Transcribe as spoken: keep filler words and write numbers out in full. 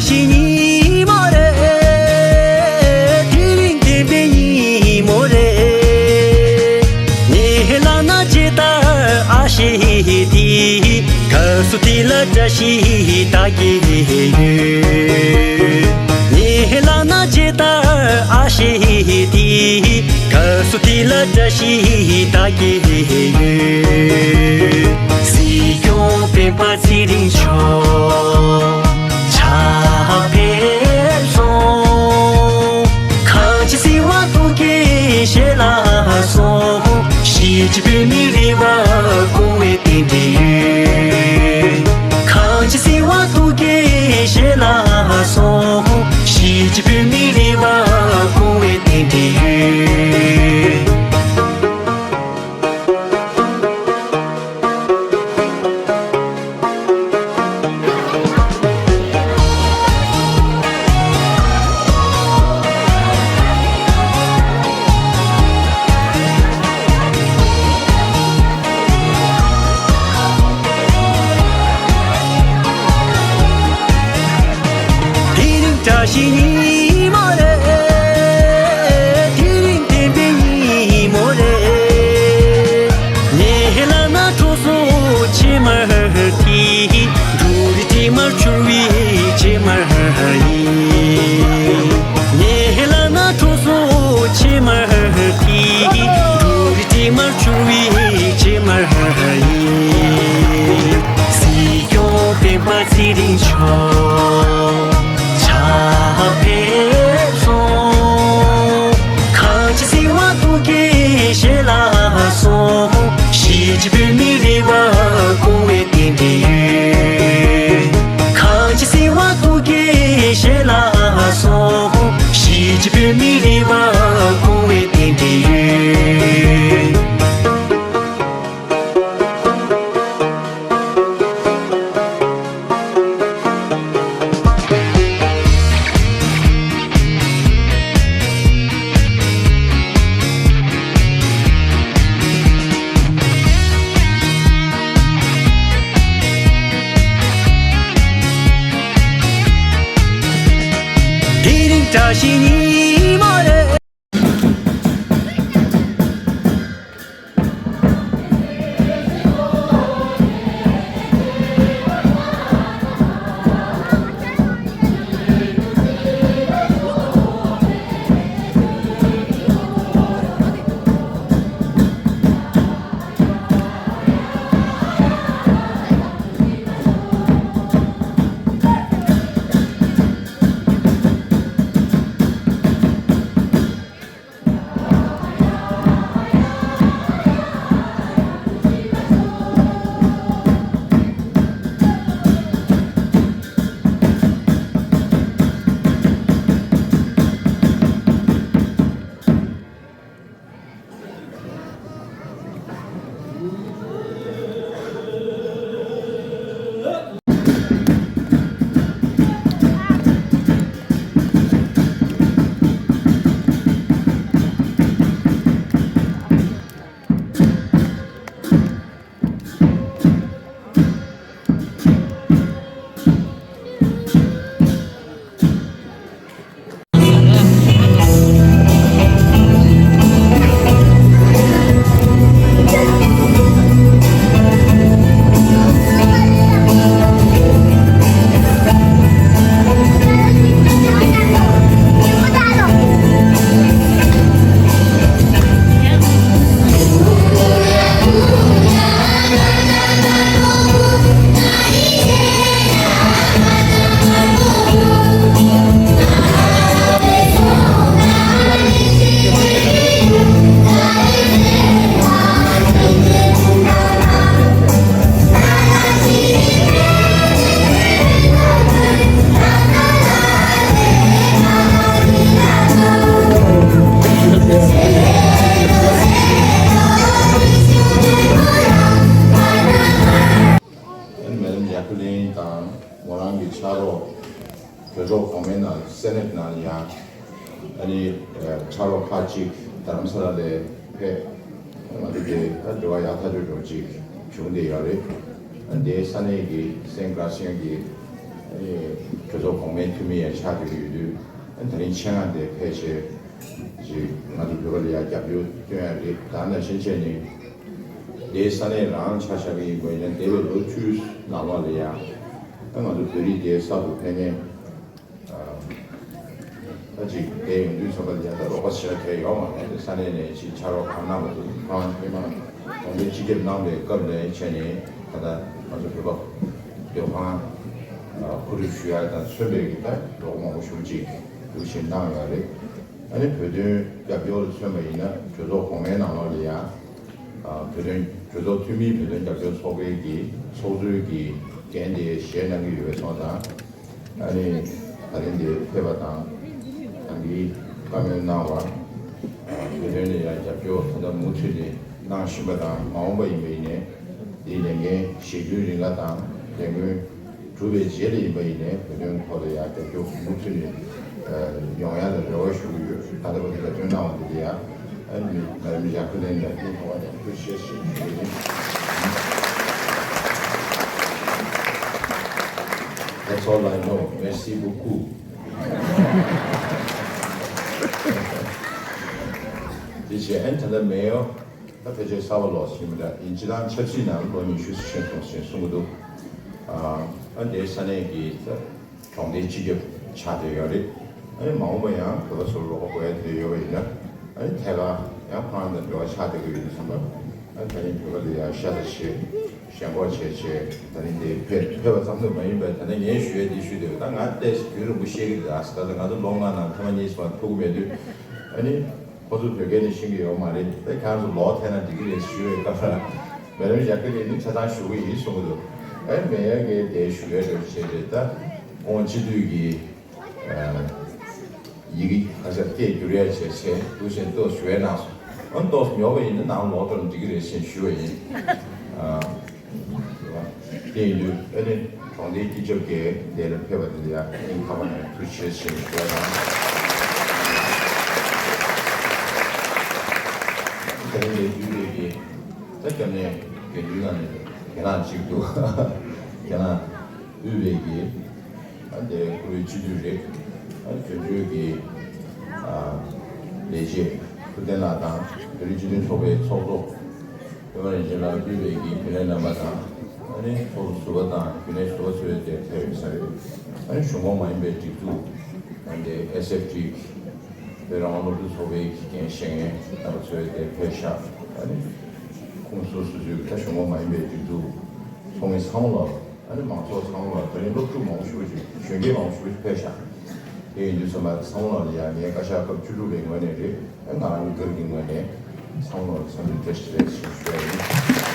ཞིག་ཉིན་མོ་རེད། དེ་རིང་བདེན་པའི་ཉིན་མོ་རེད། ངའི་ལག་ན་ཇི་ལྟར་ཨ་ཞེ་དེ། སྐབས་སུ་དེ་ལ་བཀྲ་ཤིས་ད་གེ་ཡོད། ངའི་ལག་ན་ཇི་ལྟར་ཨ་ཞེ་དེ། སྐབས་སུ་དེ་ལ་བཀྲ་ཤིས་ད་གེ་ཡོད། གཟིགས་སྐྱོང་སྤེན་པ་ཚེ་རིང་མཆོག་ཕྱག་ཕེབས་སོང་། གངས་ཅན་སྲིད་དབང་ཐུགས་ཀྱི་ཞལ་ལ་སོང་། གཞིས་བྱེས་བོད་མིའི་རེ་བ་སྐོང་བའི་རྟེན་འབྲེལ་ཡོད། གངས་ཅན་སྲིད་དབང་ཐུགས་ཀྱི་ཞལ་ལ་སོང་། གཞིས་བྱེས་བོད་མིའི་རེ་བ་སྐོང་བའི་རྟེན་འབྲེལ་ཡོད། དེ་རིང་བཀྲ་ཤིས་ཉིན་མོ་རེད། དེ་རིང་བདེན་པའི་ཉིན་མོ་རེད། ངའི་ལག་ན་གྲོ་སོ་ཕྱེ་མར་དེ། འབྲུ་རིགས་དྲི་མར་འཕྱུར་བའི་ཕྱེ་མར་ཡིན། ངའི་ལག་ན་གྲོ་སོ་ཕྱེ་མར་དེ། འབྲུ་རིགས་དྲི་མར་འཕྱུར་བའི་ཕྱེ་མར་ཡིན། གཟིགས་སྐྱོང་སྤེན་པ་ཚེ་རིང་མཆོག་ཕྱག་ཕེབས་སོང་། གངས་ཅན་སྲིད་དབང་ཐུགས་ཀྱི་ཞལ་ལ་སོང་། གཞིས་བྱེས་བོད་མིའི་རེ་བ་སྐོང་བའི་རྟེན་འབྲེལ་ཡོད། གངས་ཅན་སྲིད་དབང་ཐུགས་ཀྱི་ཞལ་ལ་སོང་། གཞིས་བྱེས་བོད་མིའི་རེ་བ་སྐོང་བའི་རྟེན་འབྲེལ་ཡོད། དེ་རིང་བཀྲ་ཤིས་ཉིན་མོ་རེད། ཨ་ནི་མེ་ཌམ་ཡ་ཀུ་ལིན་དང་མོ་རང་གི་ཕྱག་རོགས། གྲོས་ཚོགས་གོང་མའི་ནང་སེ་ནེ་ཊི་ནང་ཡང་ཨ་ནི་ཕྱག་རོགས་ཁག་ཅིག་རྡ་རམ་ས་ལ་ལ་ཕེབས། ང་ཚོ་དེ་ད་འབྲེལ་བ་ཡག་ཐག་ཆོད་འགྲོ་ཅིག་བྱུང་བསྡད་ཡོད་རེད། ཨ་ནི་དེའི་ས་གནས་ཀྱི་སེན་ཀྲ་སི་ཡོན་གྱི་ གྲོས་ཚོགས་གོང་མའི་འཐུས་མི་ཡང་ཆགས་བསྡད་ཀྱི་ཡོད་དུས། ད་རིང་ཆེད་མངགས་དེ་ཕལ་ཆེར་ཅིག་ང་ཚོ་བོད་པ་ལ་ཡང་རྒྱབ་སྐྱོར་སྟོན་ཡ་རེད། ད་ནང་བཞིན་བྱས་ནས་འདིའི་ས་གནས་རང་ཆ་བཞག་གི་ཡིན་པ་ཡིན་ན། འདས་པའི་ལོ་བཅུའི་ནང་ལོགས་ལ་ཡང་ད་ང་ཚོ་བོད་རིགས་དེ་གསར་དུ་ཕེབས་མཁན་ད་ཅིག་དེ་ཡོང་དུས་ཙམ་པ་ལ་ཡང་ད་རོགས་པ་བྱེད་ཡ་གལ་ཡོད་མ་རེད། ས་གནས་ནས་ཅིག་ཕྱག་རོགས་གང་གནང་མ་ཐུབ། ཁོང་མི་མང་གྲོང་སྡེ་སྤྱི་ཁྱབ་གནང་བའི་སྐབས་ལ་བྱས་ནས་ད་ལྟ་ང་ཚོ་བོད་པ་སྡོད་ཁང་ཁོ་རང་ཞུ་ཡ་དང་མཚོན་པའི་གི་ད་རོགས་པ་མང་པོ་ཞེ་པོ་ཅིག་འདུག་བཞིན་གནང་ཡོད་རེད། ཨ་ནི་བོད་དོན་རྒྱབ་སྐྱོར་ལ་མཚོན་པ་ཡིན་ན། གྲོས་ཚོགས་གོང་མའི་ནང་ལོགས་ལ་ཡང་བོད་དོན་གྲོས་ཚོགས་འཐུས་མིའི་བོད་དོན་རྒྱབ་སྐྱོར་ཚོགས་པའི་གི་ཚོགས་གཙོའི་གི་འགན་དེ་བཞེས་གནང་གི་ཡོད་པའི་ཐོག་དང་། ཨ་ནི་ད་རིང་འདིར་ཕེབས་པ་དང་། ད་འདིའི་བཀའ་མོལ་གནང་བ། བོད་དོན་ལ་ཡང་རྒྱབ་སྐྱོར་ད་ལྟ་མུ་མཐུད་ནས་གནང་བཞིན་པ་དང་། མ་འོངས་པ་ཡིན་པ་ཡིན་ནའི་འདིའི་ལས་འགན་བཞེས་རྒྱུའི་རིང་ལ་དང་། ལས་འགན་གྲུབ་པའི་རྗེས་ལ་ཡིན་པ་ཡིན་ནའི་བོད་དོན་ཐོག་ལ་ཡང་རྒྱབ་སྐྱོར་མུ་མཐུད་ནས་ཡོང་ཡ་ལ་རེ་བ་ཞུ་གི་ཡོད། ད་ལྟ་བར་དུ་ལམ་སྟོན་གནང་བ་འདི་ལ་ཡང་། ཨ་ནི་ང་རང་ཡ་ཁུ་ལེན་ལ་སྐུ་ཐོག་ནས་ཐུགས་རྗེ་ཆེ་ཞུ་གི་ཡིན། That's all I know. Merci beaucoup. དེ་བྱས་ཨན་ད་ལྟ་མེ་ཡོ་ད་ཕལ་ཆེར་གསར་པ་ལོགས་ཡིན་མི་འདྲ་ཡིན། སྤྱི་བཏང་ཆབ་སྲིད་ནང་ལོ་ཉི་ཤུ་ཕྱིན་སོང་ཞེས་གསུང་གི་འདུག་ཨ་འདིའི་ས་གནས་ཀྱི་ད་གྲོང་སྡེའི་སྤྱི་ཁྱབ་ཆགས་བསྡད་ཡོད་རེད། ཨ་ནི་མ་འོངས་པ་ཡང་བོད་པ་ཚོར་རོགས་པ་དགོས་ཡ་དེ་འདྲ་ཡོད་པ་ཡིན་ན། ཨ་ནི་ཐད་ཀར་ཡང་ཁོ་རང་དང་འབྲེལ་བ་ཆགས་བསྡད་ཀྱི་ཡོད་དུས་ཙམ་པ། ཨ་ནི་ད་རིང་བོད་པ་ལ་ཡང་ཤ་ཚ་བྱེད། ཞེན་ཁོག་བྱས་བྱས། ད་རིང་འདིར་ཕེབས་ཕེབས་པ་ཙམ་དུ་མ་ཡིན་པར། ད་ནི་ངས་ཞུ་ཡ་འདི་ཞུས་འདུག་ད་ང་ཏོག་ཙམ་རྒྱུན་རིང་པོ་བཤད་ཀྱི་འདུག་ད་ལྟ་ང་ཚོ་ལོ་ལྔ་ནང་ཐེངས་མ་གཉིས་ཙམ་ཐུག་གི་མེད་དུས། ཨ་ནི་ཁོ་ཚོ་བོད་སྐད་ནི་ཤེས་ཀྱི་ཡོད་མ་རེད། དེ་ཁོ་རང་ཚོ་ལོག་ཐེབས་ན་འགྲིག་གི་རེད་ཞུ་བའི་སྐབས་ལ། མེ་ཌམ་ཡ་ཀི་ལིན་ནི་ཆ་ཚང་ཞུ་གི་ཡིན་གསུང་གི་འདུག་ཨ་ནི་མེ་ཡ་གིས་དེ་ཞུ་ཡ་འདྲ་བྱས་རེད། ད་ཁོང་སྤྱི་འཐུས་ཀྱི་ཡི་གེ་ཁ་ཤས་སྐད་བསྒྱུར་ཡ་བྱས་བྱས་འདུག་བྱས་ཏོག་ཞུ་ཡ་གནང་སོང་། ཨ་ནི་ཏོག་ཙམ་ཉོབ་པ་ཡིན་ན་ནང་ལོགས་འགྲོ་ན་འགྲིག་གི་རེད་ཞེས་ཞུ་བ་ཡིན། ཨ་དེ་ཡིན་དུས་ཨ་ནི་གྲོང་སྡེའི་སྤྱི་ཁྱབ་ཀྱིས་འདིར་ཕེབས་པ་དེ་ལ་ཡང་སྙིང་ཐག་པ་ནས་ཐུགས་རྗེ་ཆེ་ཞེས་ཞུ་བ་དང་། དེ་རིང་ལས་དུས་རེད་ཀྱི་ད་སྐྱབས་གནས་དགེ་འདུན་ནང་ནས་ཁྱེད་རང་གཅིག་འདུག་ཁྱེད་རང་དབུས་པའི་གི་ཨ་དེ་ཁོ་བོའི་སྤྱི་འཐུས་རེད། ཨ་དོན་གཅོད་ཀྱི་ཨ་ལས་བྱེད་ཐུབ་བསྟན་ལགས་དང་། བོད་རིགས་སྤྱི་མཐུན་ཚོགས་པའི་ཚོགས་གཙོ་པད་མ་རིན་ཆེན་ལགས་དབུས་པའི་གི་རྒྱུན་ལས་རྣམ་པ་དང་། ཨ་ནི་ཚོགས་གཙོ་ཟུར་པ་དང་རྒྱུན་ལས་ཟུར་པ་ཚོས་དེར་ཕེབས་ཡོད་ས་རེད། ཨ་ནི་གཞུང་གོང་མ་ཡིན་པའི་སྒྲིག་འཛུགས། ཨ་དེ་ཨེས་ཨེཕ་ཊི་བོད་རང་དབང་སློབ་ཕྲུག་ཚོགས་པའི་འགན་བཞེས་མཁན་རྣམ་པ་ཚོས་དེར་ཕེབས་ཤག་ཨ་ནི་ཁོངས་སུ་སུ་ཚོས་ད་གཞུང་གོང་མ་ཡིན་པའི་སྒྲིག་འཛུགས་ཚོགས་མི་ཚང་མ་ལ། ཨ་ནི་མང་ཚོགས་ཚང་མ་ལ། ད་རིང་སློབ་ཕྲུག་མང་པོ་ཞེ་པོ་ཅིག་གཞོན་སྐྱེས་མང་པོ་ཞེ་པོ་ཅིག་ཕེབས་ཤག་དེ་ཡིན་དུས་ཙམ་པ་ཚང་མ་ལ་ཡང་ངའི་བཀའ་ཤག་སྐབས་བཅུ་དྲུག་པའི་ངོས་ནས་རེད། ཨ་ང་རང་གི་སྒེར་གྱི་ངོས་ནས་ཚང་མ་ལ་འཚམས་འདྲི་བཀྲ་ཤིས་བདེ་ལེགས་ཞེས་ཞུ་ཡ་ཡིན།